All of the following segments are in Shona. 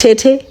Tete,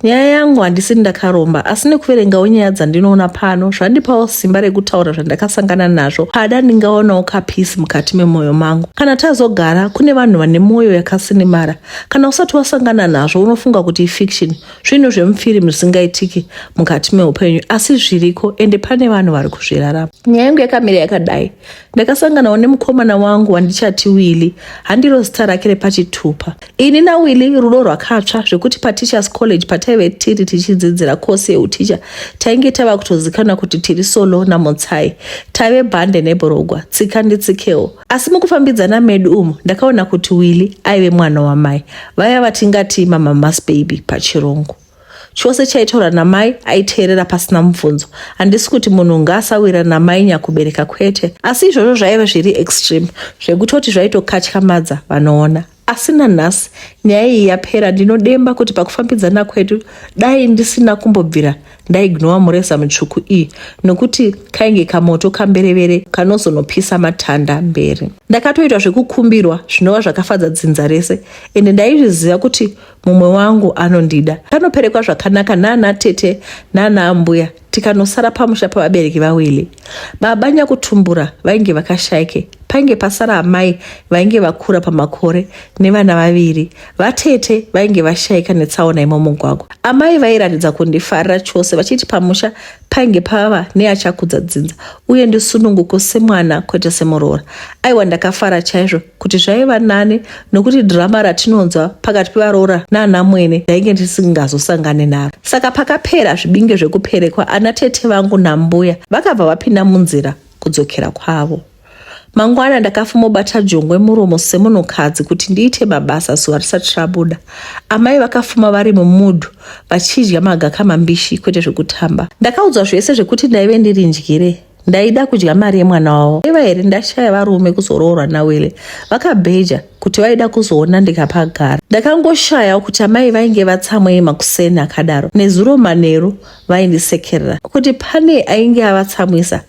nyaya yangu handisini ndakaromba asi nekuverengawo nyaya dzandinoona pano zvandipawo simba rekutaura zvandakasangana nazvo pada ndingaonawo kapisi mukati memwoyo mangu. Kana tazogara kune vanhu vane mwoyo yakasinimara. Kana usati wasangana nazvo unofunga kuti ifiction, zvinhu zvemufirimu zvisingaitiki mukati meupenyu asi zviriko ende pane vanhu vari kuzvirarama. Nyaya yangu yakamira yakadai. Ndakasanganawo nemukomana wangu wandichati Willy, handiro zita rake repachitupa. Ini naWilly rudo rwakatsva zvekuti paTeachers College pataive tiri tichidzidzira kosi yeuticha tainge tava kutozikanwa kuti tiri Solo naMutsai. Taive bhande nebhurugwa, tsika nditsikewo. Asi mukufambidzana medu umu ndakaona kuti Willy aive mwana wamai vaya vatingati mamamas baby pachirungu. Chose chaitaura namai aiteerera pasina mubvunzo. Handisi kuti munhu ngaasawirana namai nyakubereka kwete, asi izvozvo zvaive zviri extreme zvekutoti zvaitokatyamadza vanoona. Asi nanhasi nyaya iyi yapera ndinodemba kuti pakufambidzana kwedu dai ndisina kumbobvira ndaignowa mureza mutsvuku iyi nokuti kainge kamoto kamberevere kanozonopisa matanda mberi. Ndakatoitwa zvekukumbirwa zvinova zvakafadza dzinza rese ende ndaizviziva kuti mumwe wangu anondida. Kanoperekwa zvakanaka naana tete naana ambuya tikanosara pamusha pavabereki vaWilly. Baba nyakutumbura vainge vakashaike painge pasara amai vainge vakura pamakore nevana vaviri. Vatete vainge vashaika netsaona yemumugwagwa. Amai vairatidza kundifarira chose vachiti pamusha painge pava neachakudza dzinza uye ndisununguko semwana kwete semuroora. Aiwa ndakafara chaizvo kuti zvaiva nane nokuti drama ratinonzwa pakati pevaroora naanamwene ndainge ndisingazosangane naro. Saka pakapera zvibinge zvekuperekwa ana tete vangu nambuya vakabva vapinda munzira kudzokera kwavo. Mangwana ndakafumobata jongwe muromo semunhukadzi kuti ndiite mabasa zuva risati rabuda. Amai vakafuma vari mumudhu vachidya magaka mambishi kwete zvekutamba. Ndakaudzwa zvese zvekuti ndaive ndiri ndyire. Ndaida kudya mari yemwana wavo. Aiva here ndashaya varume kuzoroorwa naWele. Vakabheja kuti vaida kuzoona ndikapagara. Ndakangoshayawo kuti amai vainge vatsamwei makuseni akadaro. Nezuro manheru vaindisekerera kuti pane ainge avatsamwisa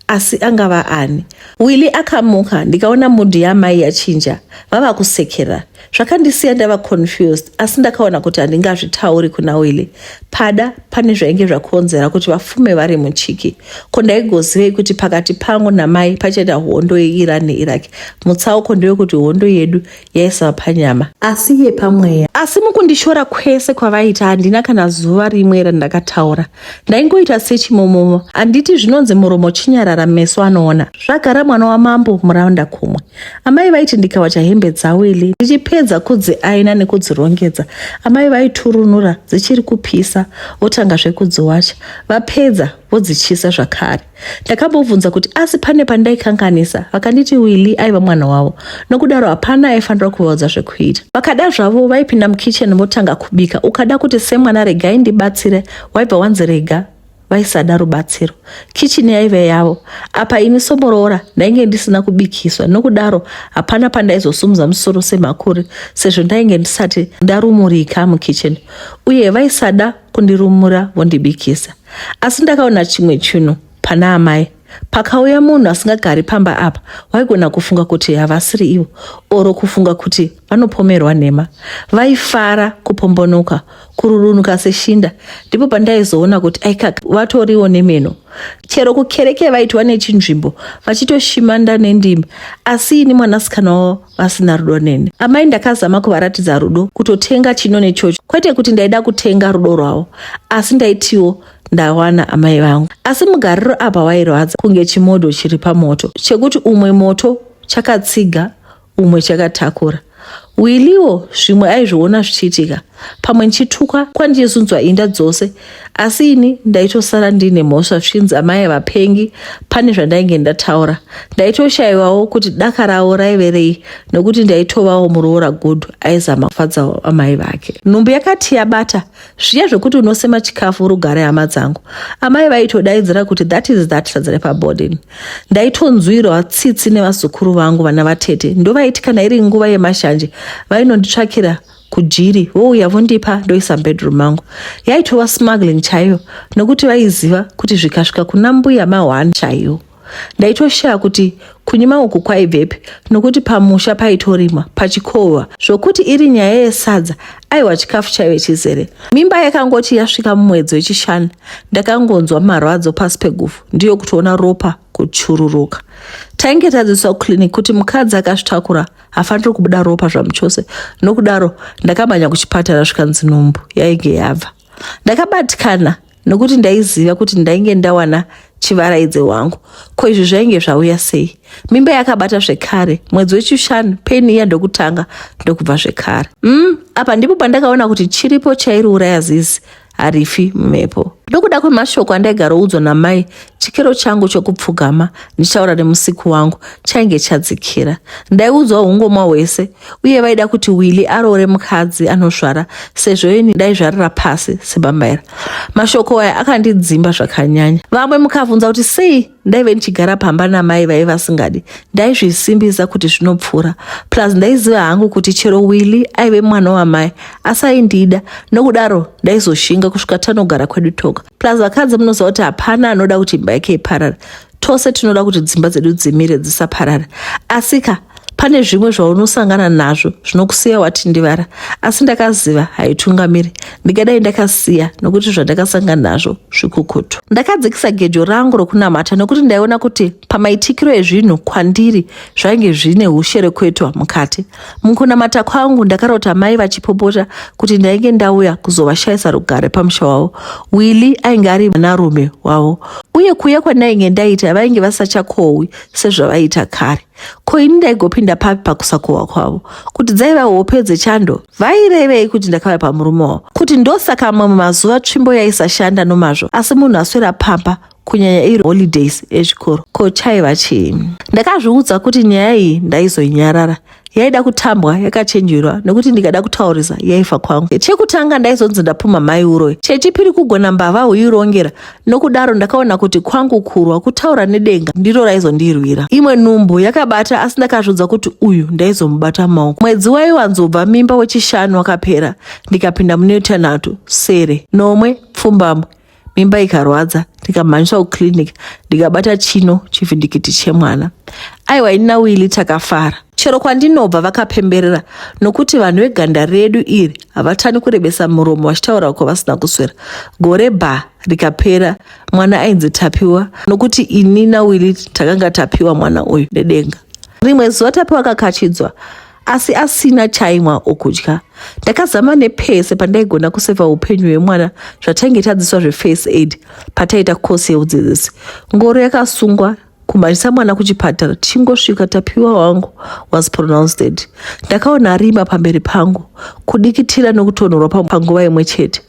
asi angava ani. Willy akamuka ndikaona mood yaamai yachinja vava kusekerera. Zvakandisiya ndava confused asi ndakaona kuti handingazvitauri kuna Willy. Pada pane zvainge zvakonzera kuti vafume vari muchiki. Ko ndaigozivei kuti pakati pangu namai pachaita hondo yeIran neIraq. Mutsauko ndewekuti hondo yedu yaisava panyama asi yepamweya. Asi mukundishora kwese kwavaita handina kana zuva rimwe randakataura. Ndaingoita sechimomomo. Handiti zvinonzi muromo chinyarara meso anoona. Zvagara mwana wamambo muranda kumwe. Amai vaiti ndikawacha hembe dzaWilly ndichipedza kudziaina nekudzirongedza amai vaiturunura dzichiri kupisa votangazve kudziwacha vapedza vodzichisa zvakare. Ndakambobvunza kuti asi pane pandaikanganisa vakanditi Willy aiva mwana wavo nokudaro hapana aifanira kuvaudza zvekuita. Vakada zvavo vaipinda mukitchen votanga kubika ukada kuti semwana regai ndibatsire waibva wanzi rega vaisada rubatsiro. Kichini yaive yavo. Apa ini somuroora ndainge ndisina kubikiswa nokudaro hapana pandaizosumudza musoro semhakuri sezvo ndainge ndisati ndarumurika mukicheni uye vaisada kundirumura vondibikisa. Asi ndakaona chimwe chinhu pana amai. Pakauya munhu asingagari pamba apa waigona kufunga kuti havasiri ivo oro kufunga kuti vanopomerwa nhema. Vaifara kupombonoka, kururunuka seshinda. Ndipo pandaizoona kuti aikaka vatoriwo nemeno. Chero kukereke vaitwa nechinzvimbo vachitoshimanda nendimi asi ini mwanasikana wavo vasina rudo neni. Amai ndakazama kuvaratidza rudo kutotenga chino nechocho kwete kuti ndaida kutenga rudo rwavo asi ndaitiwo ndawana amai vangu. Asi mugariro apa wairwadza kunge chimodho chiri pamoto chekuti umwe moto chakatsiga umwe chakatakura. Wiliwo zvimwe aizviona zvichiitika pamwe ndichitukwa kwandichizunzwa inda dzose asi ini ndaitosara ndiine mhosva zvinzi amai havapengi pane zvandainge ndataura. Ndaitoshayiwawo kuti daka ravo raive rei nokuti ndaitovawo muroora gudhu aizama kufadzawo amai vake. Nhumbu yakati yabata Zviya zvekuti unosema chikafu rugare hama dzangu. Amai vaitodaidzira kuti that is that sadza repabodin. Ndaitonzwirwa tsitsi nevazukuru vangu vana vatete ndovaiti kana iri nguva yemashanje vainonditsvakira kujiri vouya vondipa ndoisa bedroom mangu. Yaitova smuggling chaiyo nokuti vaiziva kuti zvikasvika kuna mbuya ma1 chaiyo. Ndaitoshaya kuti kunyima uku kwaibvepi nokuti pamusha paitorimwa pachikohwa zvokuti iri nyaya yesadza aiwa chikafu chaive chizere. Mimba yakangoti yasvika mumwedzi wechishanu ndakangonzwa marwadzo pasi peguvhu ndiyo kutoona ropa kuchururuka. Tainge tadzidziswa kuclinic kuti mukadzi akazvitakura hafaniri kubuda ropa zvamuchose nokudaro ndakamhanya kuchipatara zvikanzi nhumbu yainge yabva. Ndakabatikana nokuti ndaiziva kuti ndainge ndawana chivaraidze wangu ko izvi zvainge zvauya sei mimba yakabata zvekare mwedzi wechishanu peni iya ndokutanga ndokubva zvekare mm, apa ndipo pandakaona kuti chiripo chairiuraya zizi harifi mumhepo nokuda kwemashoko andaigaroudzwa namai chikero changu chokupfugama ndichitaura nemusiku wangu chainge chadzikira ndaiudzwa ungomwa hwese uye vaida kuti Willy aroore mukadzi anozvara sezvo ini ndaizvarira pasi sebambaira. Mashoko aya akandidzimba zvakanyanya. Vamwe mukavhunza kuti sei ndaive ndichigara pamba namai vaive vasingadi, ndaizvisimbisa kuti zvinopfuura. Plus ndaiziva hangu kuti chero Willy aive mwana wamai asi aindida, nokudaro ndaizoshinga kusvika tanogara kwedu toga. Plus vakadzi munoziva kuti hapana anoda kuti imba yake iparare. Tose tinoda kuti dzimba dzedu dzimire dzisaparare. Asika pane zvimwe zvaunosangana nazvo zvinokusiya watindivara asi ndakaziva haitungamiri ndingadai ndakasiya nokuti zvandakasangana nazvo zvikukutu ndakadzikisa gejo rangu rokunamata nokuti ndaiona kuti pamaitikiro ezvinhu kwandiri zvainge zvine usherekwetwa mukati mukunamata kwangu ndakarota mai vachipopota kuti ndainge ndauya kuzovashayisa rugare pamusha wavo willy ainge ari mwanarume wavo uye kuuya kwandainge ndaita vainge vasachakohwi sezvavaiita kare Ko ini ndaigopinda papi pakusakohwa kwavo? Kuti dzaiva hope dzechando vairevei kuti ndakauya pamurume wavo? Kuti ndosaka mamwe mazuva tsvimbo yaisashanda nomazvo asi munhu aswera pamba kunyanya iri holidays ezvikoro ko chaiva chii? Ndakazviudza kuti nyaya iyi ndaizoinyarara yaida kutambwa yakachenjerwa nekuti ndikada kutaurisa yaifa kwangu. Chekutanga ndaizonzi ndapumha mai uroyi, chechipiri kugona mbavha huirongera Nokudaro ndakaona kuti kwangu kurwa kutaura nedenga ndiro raizondirwira. Imwe nhumbu yakabata asi ndakazviudza kuti uyu ndaizomubata maoko. Mwedzi waiwanzobva mimba wechishanu wakapera ndikapinda mune wetanhatu, sere, nomwe, pfumbamwe. Mimba ikarwadza ndikamhanyiswa kuclinic ndikabata chino chivhindikiti chemwana. Aiwa ini naWilly takafara. Chero kwandinobva vakapemberera nokuti vanhu veganda redu iri havatani kurebesa muromo vachitaura kwavasina kuswera. Gore ba rikapera mwana ainzi Tapiwa nokuti ini naWilly takanga tapiwa mwana uyu nedenga. Rimwe zuva Tapiwa akakachidzwa asi asina chaimwa okudya. Ndakazama nepese pandaigona kusevha upenyu hwemwana zvatainge tadzidziswa zvefirst aid pataiita kosi yeudzidzisi. Ngoro yakasungwa kumhanyisa mwana kuchipatara tichingosvika tapiwa wangu was pronounced dead ndakaona rima pamberi pangu kudikitira nokutonhorwa panguva imwe chete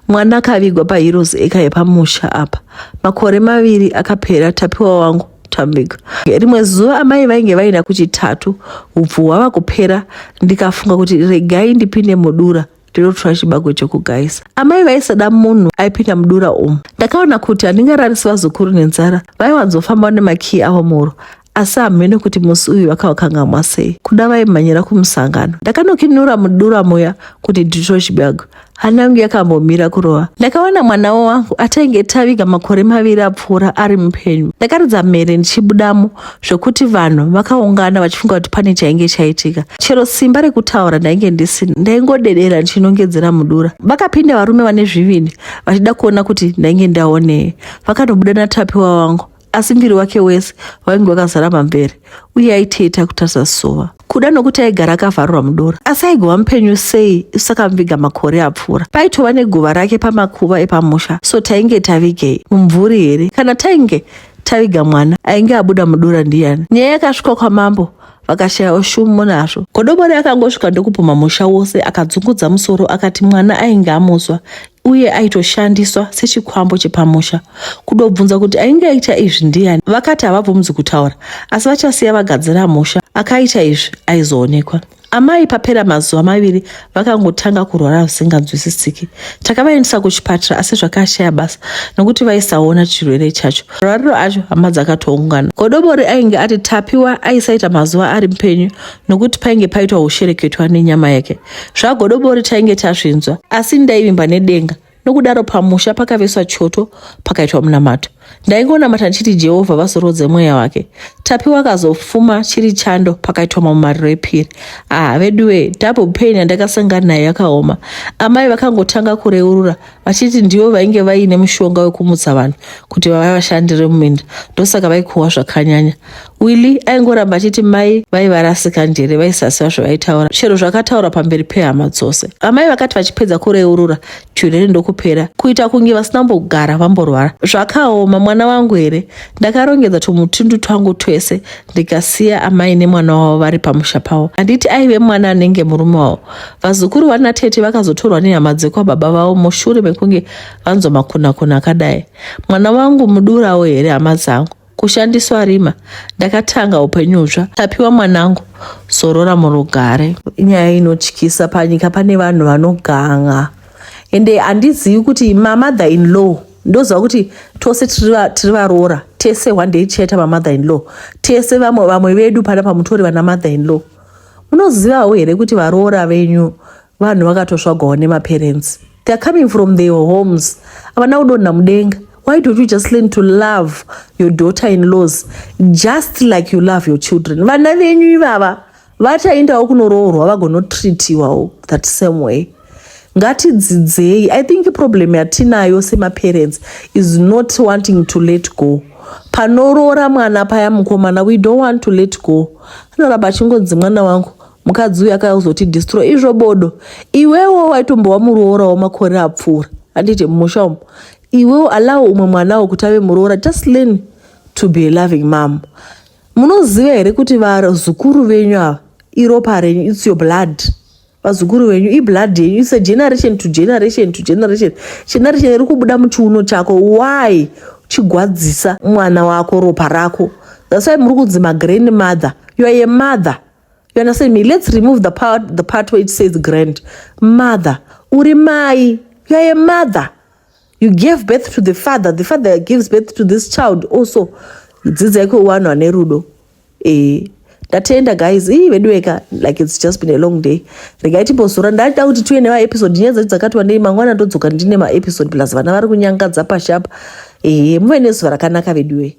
mwana akavigwa paheroes eka yepamusha apa makore maviri akapera tapiwa wangu tamuviga rimwe zuva amai vainge vaenda kuchitatu upfu hwava kupera ndikafunga kuti regai ndipinde mudura ndinotora chibagwe chekugaisa. Amai vaisada munhu aipinda mudura umu. Ndakaona kuti handingararisi vazukuru nenzara, vaiwanzofamba nemakiyi avo muhuro asi hamheno kuti musi uyu vakavakangamwa sei. Kuda vaimhanyira kumusangano. Ndakanokinura mudura muya kuti nditore chibagwe. Hana yangu yakambomira kurova. Ndakawana mwana wangu atainge taviga makore maviri apfuura ari mupenyu. Ndakaridza mhere ndichibudamo zvekuti vanhu vakaungana vachifunga kuti pane chainge chaitika. Chero simba rekutaura ndainge ndisina, ndaingodedera ndichinongedzera mudura. Vakapinda varume vane zvivindi vachida kuona kuti ndainge ndaonei. Vakanobuda naTapiwa wangu asi muviri wake wese wainge wakazara mamvere uye aiteta kutarisa zuva. Kuda nokuti aigara akavharirwa mudura. Asi aigova mupenyu sei isu takamuviga makore apfuura? Paitova neguva rake pamakuva epamusha so tainge tavigei? Mumvuri here? Kana tainge taviga mwana ainge abuda mudura ndiyani? Nyaya yakasvika kwamambo vakashayawo shumo nazvo. Godobori akangosvika ndokupumha musha wose akadzungudza musoro akati mwana ainge amuswa uye aitoshandiswa sechikwambo chepamusha. Kudobvunza kuti ainge aita izvi ndiyani vakati havabvumidzi kutaura asi vachasiya vagadzira musha akaita izvi aizoonekwa. Amai papera mazuva maviri vakangotanga kurwara zvisinganzwisisiki. Takavaendesa kuchipatara asi zvakashaya basa nokuti vaisaona chirwere chacho. Marwariro acho hama dzakatoungana. Godobori ainge ati Tapiwa aisaita mazuva ari mupenyu nokuti painge paitwa hushereketwa nenyama yake. ZvaGodobori tainge tazvinzwa asi ndaivimba nedenga nokudaro pamusha pakaviswa choto pakaitwa munamato. Ndaingonamata ndichiti Jehovha vazorodze mweya wake. Tapiwa akazofuma chiri chando pakaitwa mamwe mariro epiri. Ah, veduwe, double pain yandakasangana nayo yakaoma. Amai vakangotanga kureurura vachiti ndivo vainge vaine mushonga wekumutsa vanhu kuti vavashandire muminda, ndosaka vaikuhwa zvakanyanya. Willy aingoramba achiti mai vaivarasika njere, vaisaziva zvavaitaura chero zvakataura pamberi pehama dzose. Amai vakati vachipedza kureurura chirwere ndokupera, kuita kunge vasina kumbogara vamborwara. Zvakaoma mwana wangu here? Ndakarongedza tumutundu twangu twese ndikasiya amai nemwana wavo vari pamusha pavo. Handiti aive mwana anenge murume wavo. Vazukuru vana tete vakazotorwa nehama dzekwababa vavo mushure mekunge vanzwa makunakuna akadai. Mwana wangu mudurawo here hama dzangu? Kushandiswa rima. Ndakatanga upenyu hutsva. Tapiwa mwanangu, zorora murugare. Inyaya inotyisa panyika, pane vanhu vanoganga ende handizivi kuti mamother in law. Ndoziva kuti tose tiri varoora tese, one day tichaita mamother in law tese. Vamwe vedu pana pamutori vana mother in law, munozivawo here kuti varoora venyu vanhu vakatosvagwawo nemaparents? They are coming from their homes, havana kudonha mudenga. Why don't you just learn to love your daughter in laws just like you love your children? Vana venyu ivava vachaendawo kunoroorwa, vagonotreatiwawo that same way. Ngatidzidzei. I think problem yatinayo semaparents is not wanting to let go. Panoroora mwana paya, mukomana, we don't want to let go. Anoramba achingonzi mwana wangu, mukadzi uyu akazoti destroy izvo bodo. Iwewo waitombowa muroorawo makore apfuura, handiti? Mumusha umu iwewo allow umwe mwanawo kuti ave muroora. Just learn to be a loving mom. Munoziva here kuti vazukuru venyu ava iropa renyu? It's your blood. Vazukuru venyu iblood yenyu. It's a generation to generation to generation, generation iri kubuda muchiuno chako. Why uchigwadzisa mwana wako, ropa rako? That's why muri kunzi magrandmother. You are a mother, you understand me? Let's remove the part where it says grand mother. Uri mai, you are a mother. You gave birth to the father, the father gives birth to this child also. Dzidzai kuvanhu vane rudo. Ndatenda guys. Ii veduweka, like, it's just been a long day. Regai timbozora. Ndachida kuti tiuye nemaepisode, nyaya dzacho dzakati wandei. Mangwana ndodzoka ndine maepisode, plus vana vari kunyangadza pashi apa. Muve nezuva rakanaka veduwe.